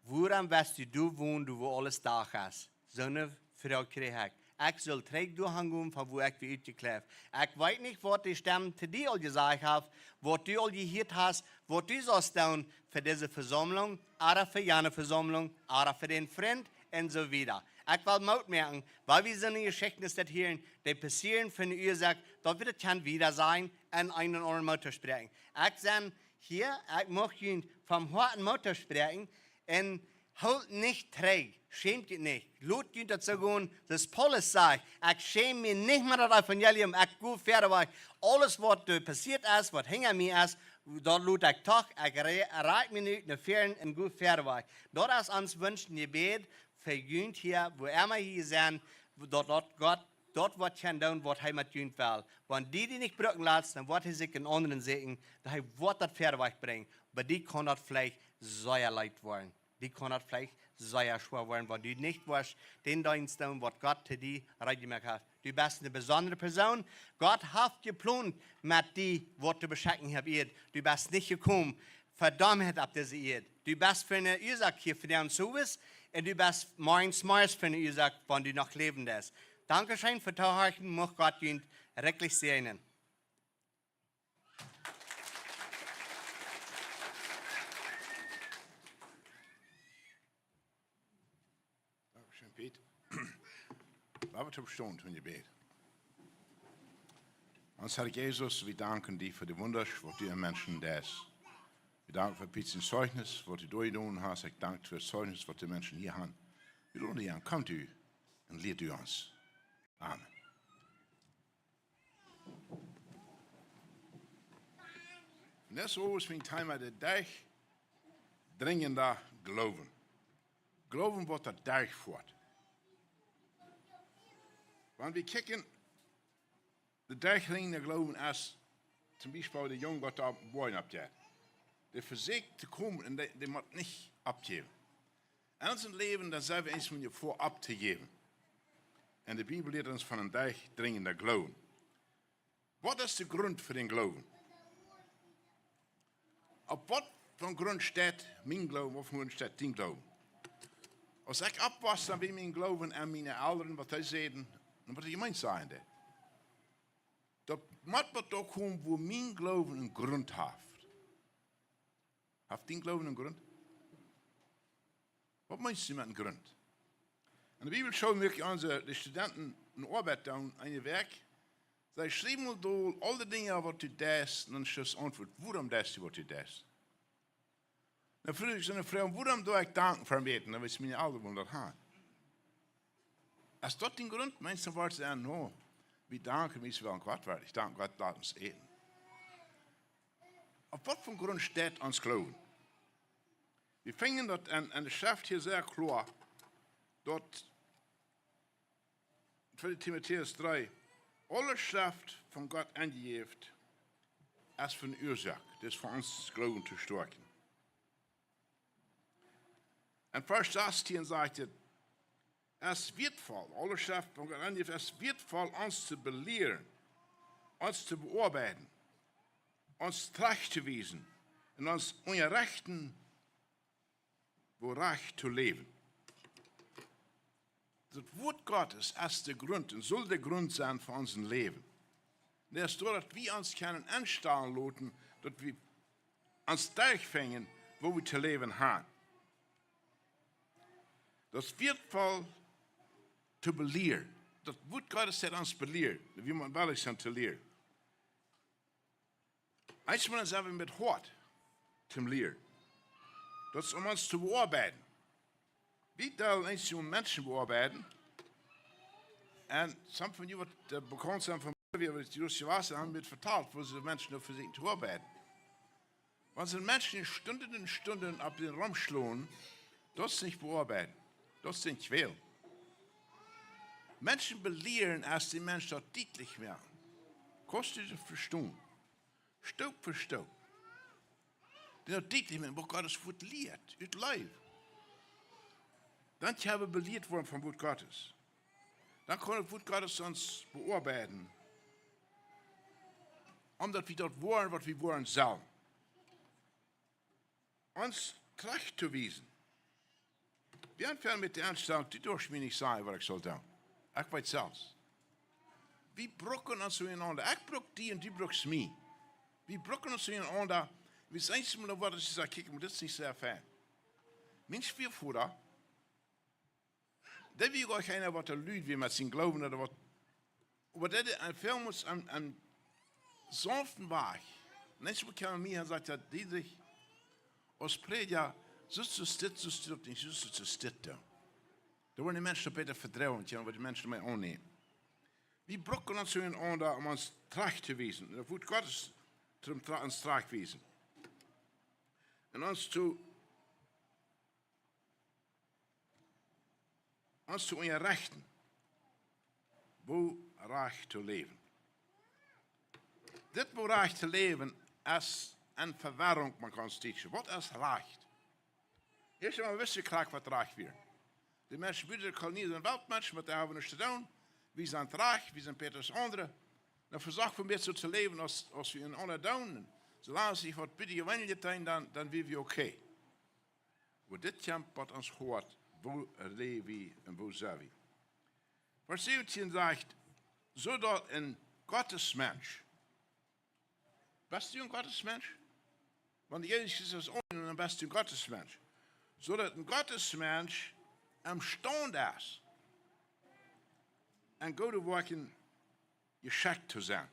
Wuarom best du doa, wua du, wua aules Dach es? Soone Froag kjrieech ekj. Ekj sull trigj doahan gonen, von wua ekj wia utjekjläft. Ekj weet nich, waut de Stemm to die aul jesajcht haft, waut du aul jehieet hast, waut du saust doonen fa dise Vesaumlunk, ooda fa jane Vesaumlunk, ooda fa dän Frint, un soo wieda. Ekj well Moot moaken, wiels wie sent en Jeschichten, daut hia, dee passieren fa eene Uasoak, daut wie daut kjennen wieda sajen un eenen aundren Moot toospräakjen. Ekj sie hia, ekj mucht junt von Hoaten Moot toospräakjen un hoolt nich trigj, schämt junt nich. Lot junt daut soo gonen, soo aus Paulus sajcht: "Ekj schäm mie nich mea daut Evangelium, ekj go wieda wajch. Aules waut doa passieet es, waut hinja mie es, daut lot ekj doch, ekj re-, rakj mie nu no väaren un go wieda wajch." Daut es ons Wunsch un Jebäd fa junt hia, wua emma jie sent, daut, daut Gott daut woat kjennen doonen, waut hee met junt well. Wan du die nich brucken latst, dan woat hee sikj eenen aundren sieekjen, daut hee woat daut wieda wajch brinjen. Oba die kaun daut veleicht sea leet woaren. Die kaun daut veleicht sea schwoa woaren, wan du nich woascht dän Deenst doonen, waut Gott to die reed jemoakt haft. Du best eene besondre Persoon. Gott haft jeplont met die, waut to beschekjen opp Ieed. Du best nich jekomen fa Dommheit opp dise Ieed. Du best fa eene Uasoak hia, fa dän Service. Un du best morjen, morjes fa eene Uasoak, wan du noch läwen deist. Dankscheen fa Toohorchen, mucht Gott junt rikjlich säajnen. Dankscheen, Piet. Lot ons toop stonen toom Jebäd. Ons Herr Jesus, wie danken die fa de Wundasch, waut du aun Menschen deist. Wie danken fa Piet sien Zeugnis, waut du doajedonen hast. Ekj dank fa daut Zeugnis, waut de Menschen hia haben. Wie loden die aun, komm du un lia du ons. Amen. Un daut es uk mien Thema, de derchdrinjende Gloowen. Gloowen, waut doa derchfoat. Wan wie kjikjen, de derchdrinjende Gloowen es, toom Biespel de Jung, waut doa opp dän Boajch oppjeit. Dee vesieekjt to komen un dee, dee mott nich oppjäwen. En ons Läwen, dan sent wie eensmol jefoa opptojäwen. Un de Bibel lieet ons von een derchdrinjenden Gloowen. Waut es de Grunt fa dän Gloowen? Opp waut fa Grunt steit mien Gloowen, opp waut fa Grunt steit dien Gloowen? Aus ekj oppwoss, dan wia mien Gloowen aun miene Elren, waut dee säden, un waut de Jemeent säd. Daut mott waut doa komen, wua mien Gloowen eenen Grunt haft. Haft dien Gloowen eenen Grunt? Waut meenst du met eenen Grunt? Enne Bibelschool muak ekj onse, de Studenten eene Oabeit doonen, eene Wäakj. Säd: "Schriew mol dol aul de Dinja, waut du deist, un dan schrift Auntwuat, wuarom deist du, waut du deist." Dan fruach ekj soone Froag: "Wuarom doo ekj danken fa Äten?" Dan wist mien Elren, woo daut haud. Es daut dien Grunt? Meenst du, woat see sajen: "No, wie danken, wie sent wel een Gottwäa, ekj dank Gott, lot ons äten." Opp waut fa Grunt steit ons Gloowen? Wie finjen daut en, en de Schreft hia sea kloa, daut tweede Timotäus dree, aule Schreft von Gott aunjejäft, es fa eene Uasoak, daut es fa ons Gloowen to stoakjen. En Varsch sastieen sajcht et: "Es wieetvoll, aule Schreft von Gott aunjejäft, es wieetvoll, ons to belieren, ons to beoabeiden, ons trajcht to wiesen un ons unjarechten, woo rajcht to läwen." Daut Wuat Gottes es de Grunt un saul de Grunt sennen fa ons Läwen. Daut es doa, daut wie ons kjennen enstalen loten, daut wie ons derchfinjen, woo wie to läwen haben. Daut es wieetvoll to belieren. Daut Wuat Gottes sajcht ons belieren. Wie motten wellich sennen to lieren. Eensmol sent wie met Hoat toom lieren. Daut es om ons to beoabeiden. Wie doonen eensmol Menschen beoabeiden. En some von junt, waut, äh, bekaunt sent von mie, waut ekj jrods jewast, haben mie vetalt, woo see Menschen doa vesieekjen to beoabeiden. Wan see Menschen Stunden un Stunden opp dän Rumpf schlonen, daut es nich beoabeiden. Daut es nich väl. Menschen belieren, aus dee Mensch daut dietlich moakt. Kaust du daut vestonen? Stap fa Stap. Dee daut dietlich moakt, waut Gott ons Wuat lieet, ut Leew. Dan kjenn wie belieet woaren vom Wuat Gottes. Dan kaun daut Wuat Gottes ons beoabeiden. Om daut wie daut woaren, waut wie woaren sellen. Ons trajcht to wiesen. Wie aunfangen met de Enstalunk, du darfst mie nich sajen, waut ekj saul doonen. Ekj weet selfst. Wie brucken ons soo enaunda. Ekj bruk die un du brukst mie. Wie brucken ons soo enaunda. Wie sent eensmol, waut es, ekj kjikj, daut es nich sea fein. Mien Schwiavoda, Daut wia goa kjeena, waut doa lud wia met sienen Gloowen, ooda waut. Oba daut es een väl mol een, een saunfta Wajch. Nich soo, kaun mie sajen, daut Diedrich aus Prädja, soo es dit, soo es dit, nich soo es dit. Doa woaren de Menschen bäta vetruen kjennen, woaren de Menschen mea aunnämen. Wie brucken ons eent daut aundre, om ons trajcht to wiesen. Daut Wuat Gottes to ons tra-, ons trajcht wiesen. Un ons to, ons to unjarechten, woo rajcht to läwen. Dit, woo rajcht to läwen, es eene Vewarrunk, maun kaun sajen. Waut es rajcht? Ieescht emol wist ekj krakjt, waut rajcht wia. De Menschen buten de Kolonie sent Weltmenschen, met dee hab wie nuscht to doonen. Wie sent rajcht, wie sent bäta aus aundre. Dan vesieekj wie mea soo to läwen, aus, aus wie enaunda doonen. Soo lang aus ekj waut bät jeweenlich doonen, dan, dan sent wie okay. Oba dit kjemt waut ons Hoat, woo läw wie un woo sent wie. Varsch säwentieen sajcht: "Soo daut een Gottesmensch." Best du een Gottesmensch? Wan du Jesus Christus aunnimmst, dan best du een Gottesmensch. Soo daut een Gottesmensch emstaund es, enn goode Woakjen jeschekjt to sennen.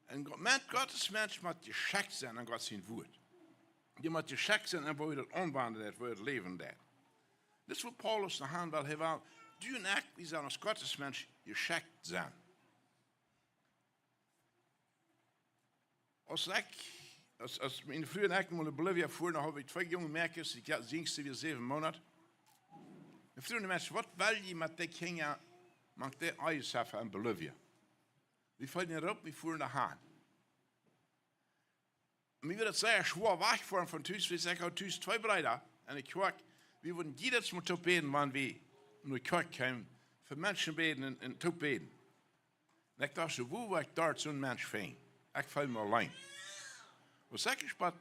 Een Go-, Mensch, Gottes Mensch mott jeschekjt sennen aun Gott sien Wuat. Dee mott jeschekjt sennen aun woo hee daut aunwenjen deit, woo hee daut läwen deit. Dit es waut Paulus noch han well. Hee well, du un ekj, wie sellen aus Gottes Mensch jeschekjt sennen. Aus ekj, aus, aus miene Fru un ekj mol no Bolivia fuaren, dan haud wie twee junge Mäakjes, dee, jo, de jinjste wia säwen Moonat. Dan fruach de Mensch: "Waut well jie met dee Kjinja, met dee Eis haben enn Bolivia?" Wie feelden ons opp, wie fuaren doahan. Un mie wia daut sea schwoa, wajchfoaren von Tus, wiels ekj haud tus twee Breeda enne Kjoakj. Wie wudden jiedatsmol toop bäden, wan wie no Kjoakj kjeemen, fa Menschen bäden un, un toop bäden. Un ekj docht soo: "Woo woa ekj doa soon Mensch finjen? Ekj feel mie auleen." Aus ekj bat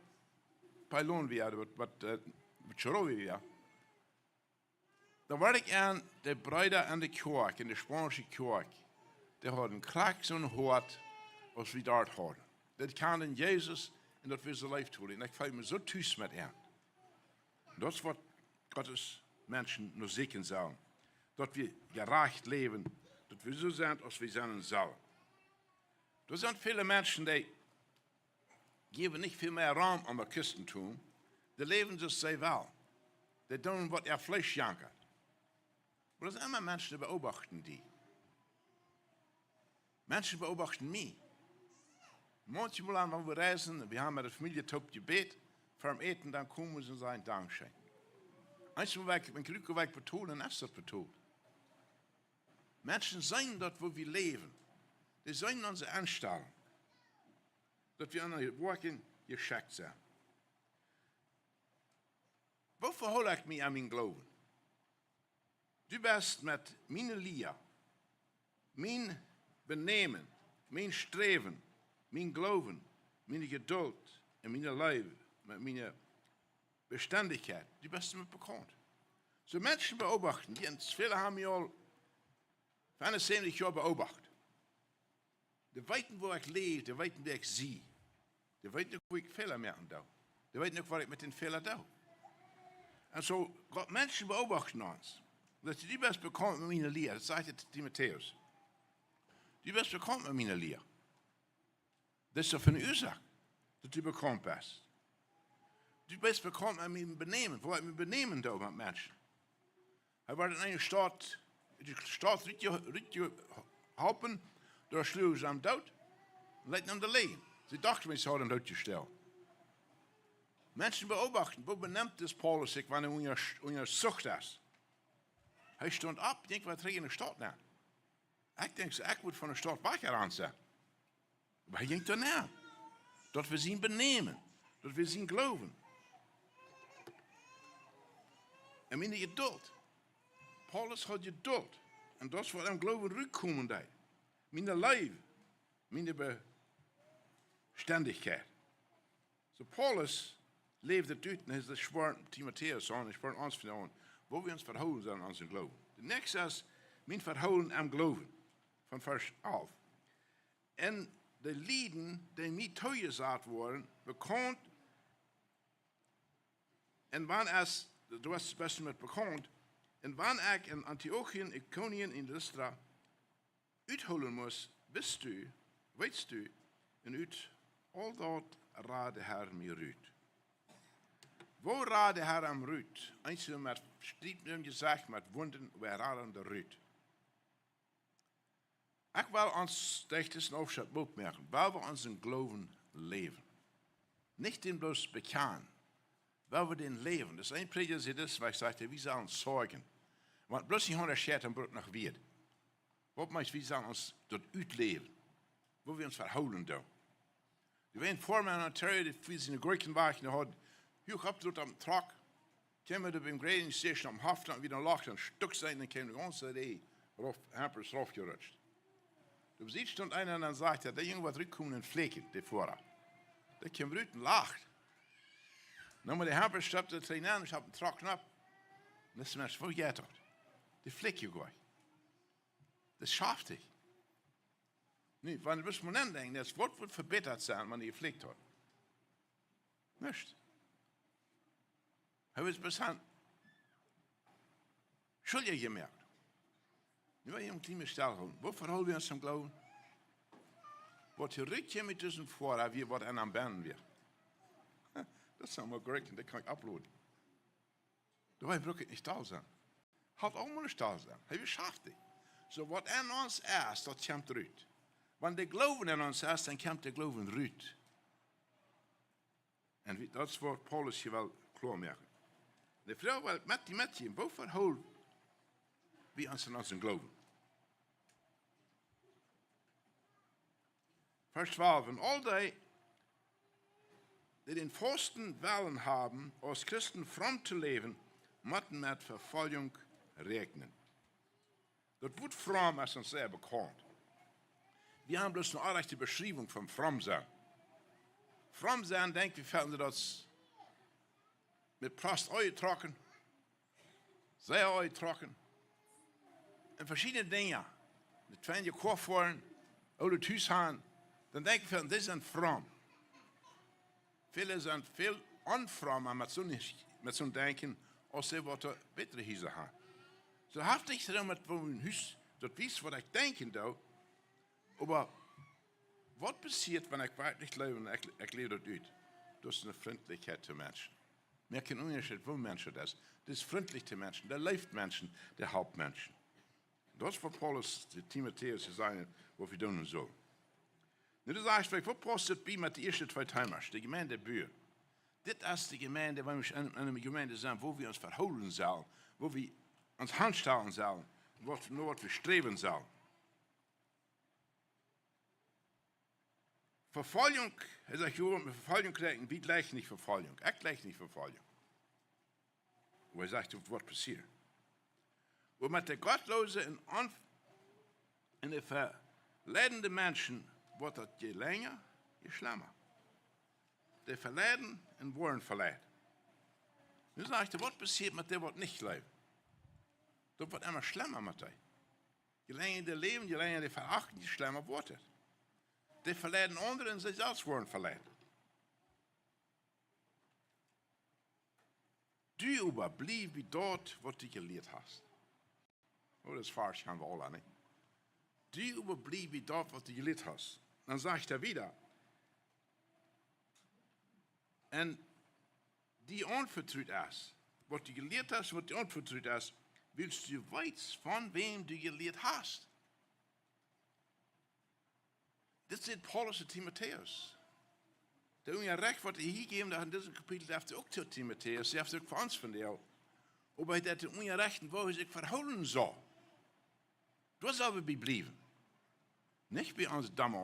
Pailon wia, waut, waut, äh, waut Choró wia, dan wort ekj aun de Breeda enne Kjoakj, enne spaunsche Kjoakj, dee hauden krakjt soon Hoat aus wie doa hauden. Dee kjanden Jesus un daut wia soo leef to an. Un ekj feeld mie soo tus met an. Daut es waut Gottes Menschen no sieekjen sellen. Daut wie jerajcht läwen, daut wie soo sent aus wie sennen sellen. Doa sent väle Menschen, dee jäwen nich väl mea Rum om daut Christentum. Dee läwen soo aus see wellen. Dee doonen waut äa Fleesch jankat. Oba doa sent emma Menschen, dee beobachten die. Menschen beobachten mie. Maunchmol, wan wie reisen, wie haben met de Famielje toop jebät, väa Äten, dan komen see un sajen: "Dankscheen." Eenjemol, wan ekj, wan ekj jlikj betolen, dan es daut betolt. Menschen seenen daut, woo wie läwen. Dee seenen onse Enstalunk. Daut wie aun de Woakjen jeschekjt sent. Woo vehool ekj mie aun mienen Gloowen? Du best met miene Lia, mien Benämen, mien Sträwen, mien Gloowen, miene Jedult un miene Leew, met miene Bestendichkjeit, du best doamet bekaunt. Soo Menschen beobachten, dee, väle haben mie aul fiefunsäwentich Joa beobacht. Dee weeten, woo ekj läw, dee weeten, wäa ekj sie. Dee weeten uk, wua ekj Fäla moaken doo. Dee weeten uk, waut ekj met dän Fäla doo. Un soo, Gott, Menschen beobachten ons. Daut du best bekaunt met miene Lia, daut sajcht hee to Timotäus. Du best bekaunt met miene Lia. Daut es doch fa eene Uasoak, daut du bekaunt best. Du best bekaunt met mien Benämen, woo ekj mie benämen doo met Menschen. Hee wort enn eene Staut, de Staut rutje-, rutjeholpen, doa schluagen see am doot, leeten am doa lijen. See dochten, see hauden am dootjestalt. Menschen beobachten, woo benemt dis Paulus sikj, wan hee unja, unja Zucht es. Hee stunt opp, jinkj wada trigj enne Staut nenn. Ekj denkj soo, ekj wudd von de Staut wajchjerant sennen. Oba hee jinkj doa nenn. Daut wia sien Benämen. Daut wia sien Gloowen. Un miene Jedult. Paulus haud Jedult. Un daut es waut em Gloowen rutkomen deed. Miene Leew. Miene Bestendichkjeit. Soo Paulus läwd daut ut un hee spoart Timotäus aun, hee spoart ons aun, woo wie ons vehoolen sellen aun onsen Gloowen. De näakjste es mien Vehoolen aum Gloowen, von Varsch alf. Un de Lieden, dee mie toojesajcht worden, bekaunt, un wan es, du best, best met bekaunt, Un wan ekj en Antiochien, Ikonien un Listra uthoolen must, best du, weetst du, un ut aul daut rad de Herr mie rut. Woo rad de Herr am rut? Eensje met Striep em Jesecht, met Wunden, woo rad am de rut? Ekj well ons derch disen Aufschnett opmoakjen, woo wie onsen Gloowen läwen. Nich dän bloos bekjanen, woo wie dän läwen. Daut es een Prädja, dee daut sajcht, wie sellen Zeugen. Wan bloos nich aundasch jeit, dan brukt noch wieet. Waut meent, wie sellen ons daut utläwen, woo wie ons vehoolen doonen. Dee wia een Foarma en Ontario, dee fua siene Gurkjen wajch un haud huach opp doa aum Truck, kjeem hee biem Grading Station aum Hoff aun, wia een Loch, een Stekj sennen, un kjeem de gaunze Rieej rauf, Hampers raufjerutscht. Doa besied stunt eena un dan sajcht hee, dee Jung woat rutkomen un flekjen, dee Foara. Dee kjeem rut un lacht. Dan met de Hampers stappt hee trigj nenn, stappt dän Truck nopp. Un daut es, Mensch, woo jeit daut? Dee flekjt je goa. Daut schauft nich. Nu, wan wie mol nodenkjen, daut woat, woat vebätat sennen, wan hee jeflekjt haft. Nuscht. Hee es bloos schuldich jemoakt. Nu well ekj een kjlien bät stell hoolen. Woo vehoolen wie ons em Gloowen? Waut hee rut kjeem met disen Foara, wia waut en am bennen wia. Daut es mau korrekt, un daut kaun ekj uploaden. Doawäajen bruck ekj nich doll sennen. Haft aulmol nich doll sennen. Hee wia schaftich. Soo waut en ons es, daut kjemt rut. Wan de Gloowen en ons es, dan kjemt de Gloowen rut. Un wie, daut es waut Paulus hia well kloa moaken. De Froag well ekj met die metjäwen, woo vehoolen wie ons en onsen Gloowen? Varsch twalf: Un aul dee, dee dän fausten Wellen haben, aus Christen fromm to läwen, motten met Vefoljunk räakjnen. Daut Wuat fromm es ons sea bekaunt. Wie haben bloos eene aundasch Beschriewunk von fromm sennen. Fromm sennen, denkj wie, fält ons daut met Plast aunjetrocken, sea aunjetrocken. Un veschiedne Dinja. Met fien jekoft woaren, oole Tus haben. Dan denkj wie, dee sent fromm. Väle sent väl onfromma met soon, met soon Denkjen, aus see waut bätre Hiesa haben. Soo haft nich doamet, woo een Hus, daut wiest, waut ekj denkjen doo. Oba waut passieet, wan ekj werkjlich läw un ekj, ekj läw daut ut? Daut es eene Frintlichkjeit to Menschen. Moakt kjeen Unjascheet, woo een Mensch daut es. Daut es frintlich to Menschen, dee leeft Menschen, dee halpt Menschen. Daut es waut Paulus de Timotäus hia sajcht, waut wie doonen sellen. Nu, daut sajcht, waut pausst daut bie met de ieeschte twee Teemasch, de Jemeent buen? Dit es de Jemeent, wua wie en, en eene Jemeent sent, woo wie ons vehoolen sellen, woo wie ons aunstalen sellen, waut, no waut wie sträwen sellen. Vefoljunk, hee sajcht, jo, met Vefoljunk räakjnen, wie jlikjen nich Vefoljunk. Ekj jlikj nich Vefoljunk. Oba hee sajcht, daut woat passieren. Oba met de gottloose un on-, un de veleidende Menschen woat daut je lenja, je schlemma. Dee veleiden un woaren veleit. Nu sajcht hee, waut passieet met dee, waut nich jleewen? Daut woat emma schlemma met dee. Je lenja dee läwen, je lenja dee verachten, je schlemma woat et. Dee veleiden aundre un see selfst woaren veleit. Du oba bliew bie daut, waut du jelieet hast. Oh, daut es Varsch, haben wie aula, nä? Du oba bliew bie daut, waut du jelieet hast. Dan sajcht hee wieda, un die aunvetrut es, waut du jelieet hast, waut die aunvetrut es, wiels du weetst, von wäm du jelieet hast. Dit sajcht Paulus to Timotäus. Daut Unjarecht, waut hee hia jejäft haft en disem Kapitel, haft hee uk to Timotäus, dee haft hee uk fa ons vondoag. Oba hee deed am unjarechten, woo hee sikj vehoolen saul. Doa sell wie bie bliewen. Nich bie onse domme